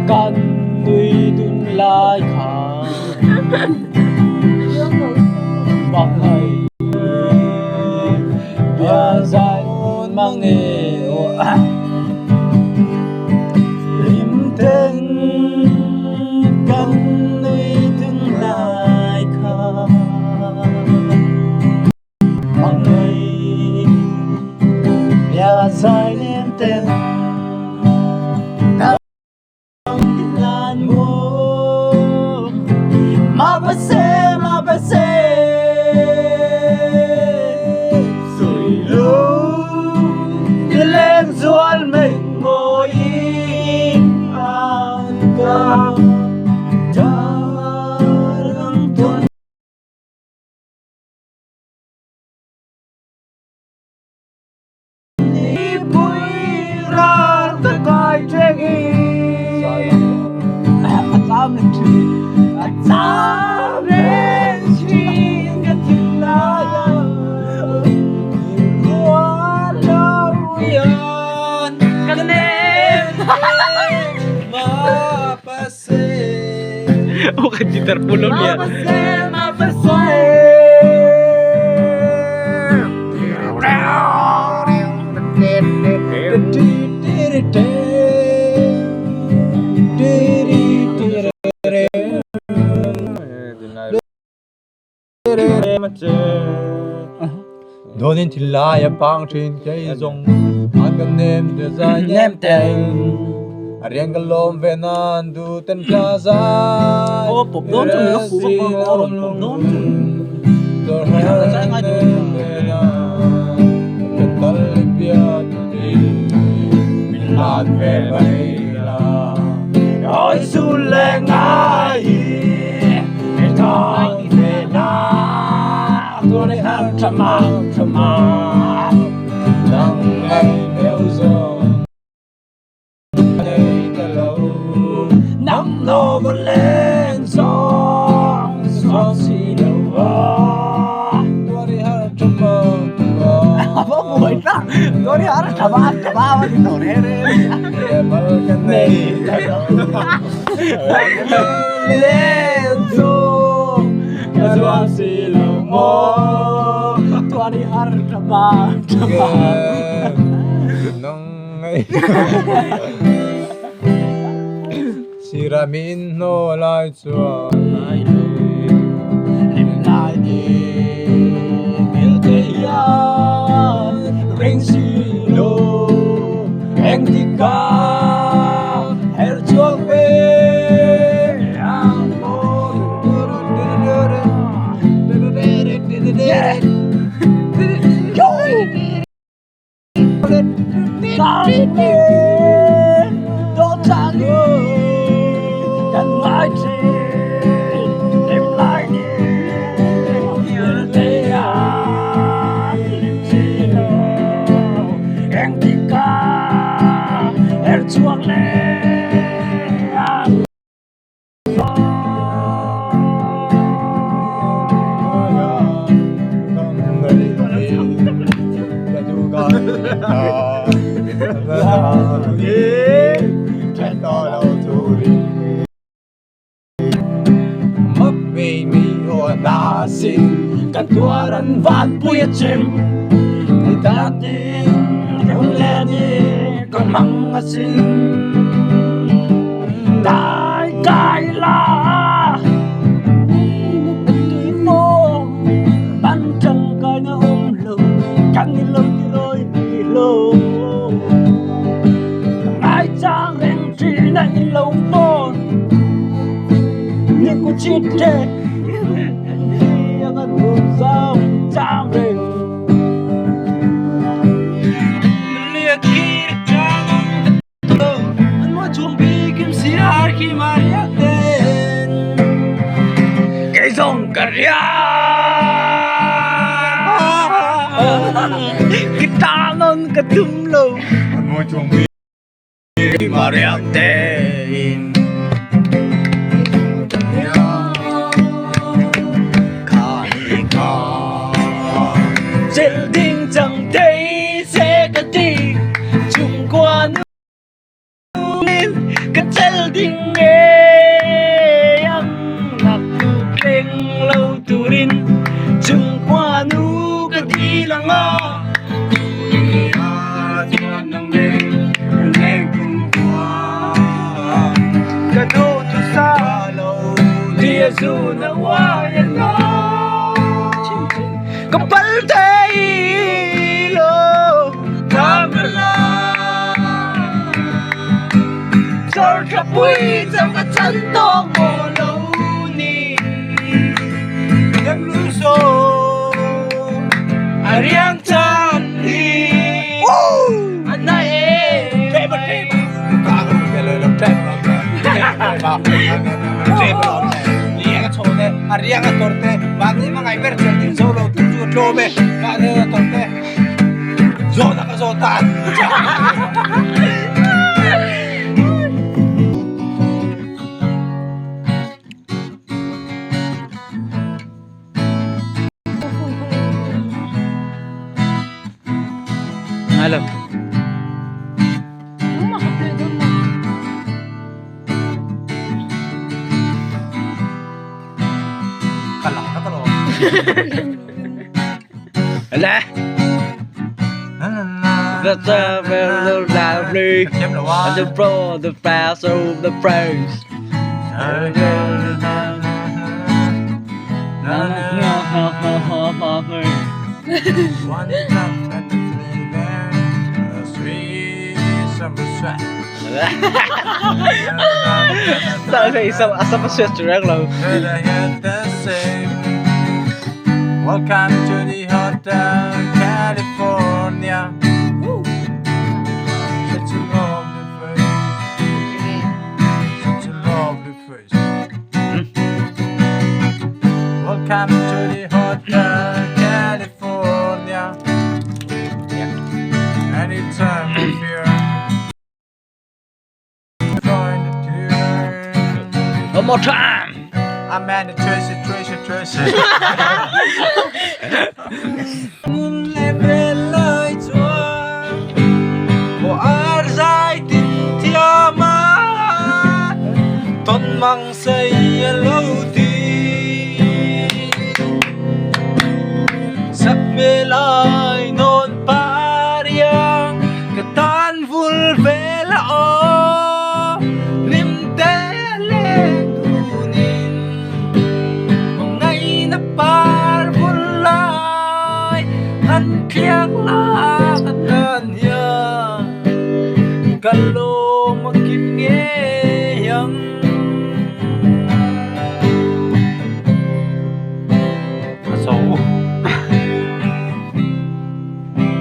Kan nui dun lai kha Mangai bia zai mang e Lim ten kan nui dun lai kha Mangai bia zai nem ten Oh, gitar pulong niya. Donin thil lai a pang thin kei zawng an kan nem te zai nem ten a riang ka lawm ve nan du ten tla zai Ô, pop đón cho mình nó phù bốc con rồi pop đón cho Ôi su lệ ngai thong về na tôi đây hát chama chama nắng ngày nếu gió nắng nó vẫn lên gió gió xì đầu tôi đi hát chama Apa buhay na? Sorry, ara chama chama dito re re. Lên gió gió xì đầu mò Tôi đi hát chama chama. Siramin no lai chuan lim lai ni mil te hian ring si lo eng ti ka her chuak ve ang mo Yeah. Yo! Đón chàng cần lại chi tìm lại đi thế à tìm chi đâu em thì ca em chuông lên Kan tuaran van puya chim Ni ta tin Kan le ni Kan mang a sin Dai kai la Tui mô Ban trăng kai na om lo Kan ni lo ti roi ni lo Ai chang reng chi na in lo phone Ni ku chi te Yang an sao chang reng Cái dòng cà ria Cái ta non cái thum lô Maria tên Dễ đình chẳng thấy sẽ cả đi Chung qua nước Cái chân ding ngei ang Naktuk thleng lo turin Chungkhua nu ka dil ang a Ka duhthusam Dia zu na uai a lo Ka pal thei lo Chawr tha pui chau ka chan tawk maw lo ni A riang chan hi a na em. Ngai lo. Ala. The travel lovely and the pro the fast of the praise. Sao thì sao sao mà suyệt chú lo. Welcome to the Hotel California. Such a lovely face. Such a lovely face. Welcome to the Hotel California. Any time of year. Join the tour. One more time. I'm at the Tracy, Tracy, Tracy.